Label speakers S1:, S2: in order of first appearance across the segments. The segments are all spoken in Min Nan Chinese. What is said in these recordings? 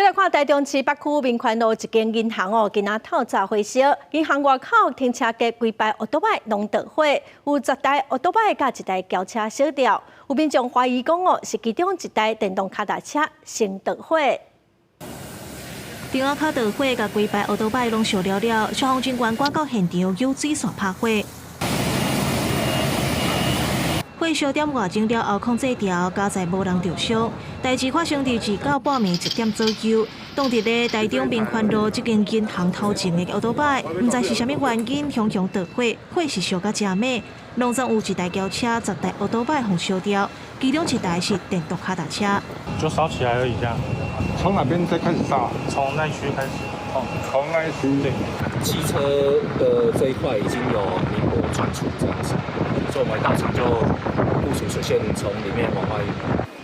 S1: 來看台中市北區民權路一間銀行哦，今仔透早火燒，銀行外口停車格規排歐多擺攏著火，有10台歐多擺佮一台轎車燒掉，有民眾懷疑講哦，是其中一台電動跤踏車先著火。
S2: 店仔口著火，共規排歐多擺攏燒了了，消防人員趕到現場，用水線拍火。火燒點外鐘了後控制牢，佳哉無人著傷。代誌發生佇2號半暝1點左右，擋佇咧台中民權路這間銀行頭前的歐多擺，毋知是啥物原因，雄雄著火，火勢燒甲誠猛，攏總有一台轎車、10台歐多擺予燒掉，其中一台是電動跤踏車。
S3: 就燒起來而已，這樣。
S4: 從哪邊在開始燒？
S3: 從那區開始。
S4: 哦，從那區。
S3: 對。
S5: 汽車的這一塊已經有明火傳出這樣子，所以我們到場就部署水線從裡面往外。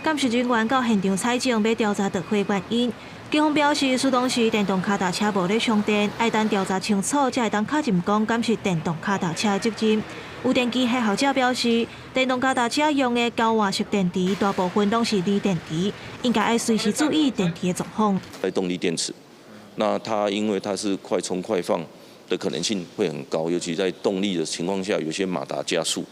S2: 鑑識人員到現場採證，欲調查著火原因。警方表示，事當時電動跤踏車無咧充電，愛等調查清楚，才會當確認講敢是電動跤踏車的責任。有電機系學者表示，電動跤踏車用的交換式電池，大部分攏是鋰電池，應該愛隨時注意電池的狀況。
S6: 動力電池，那它因為它是快充快放的可能性會很高，尤其在動力的情況下，有些馬達加速，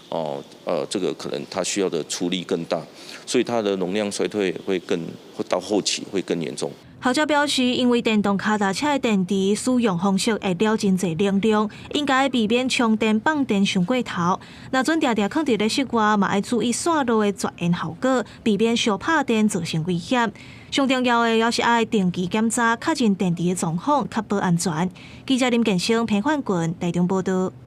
S6: 哦，這個可能它需要的出力更大，所以它的容量衰退會更，會到後期會更嚴重。
S2: 學者表示，因為電動跤踏車的電池使用方式會了真濟能量，應該避免充電放電傷過頭。若準定定囥佇咧室外，嘛愛注意線路的絕緣效果，避免燒拍電造成危險。上重要的，也是愛定期檢查，確認電池的狀況，確保安全。記者林建生、彭煥群台中報道。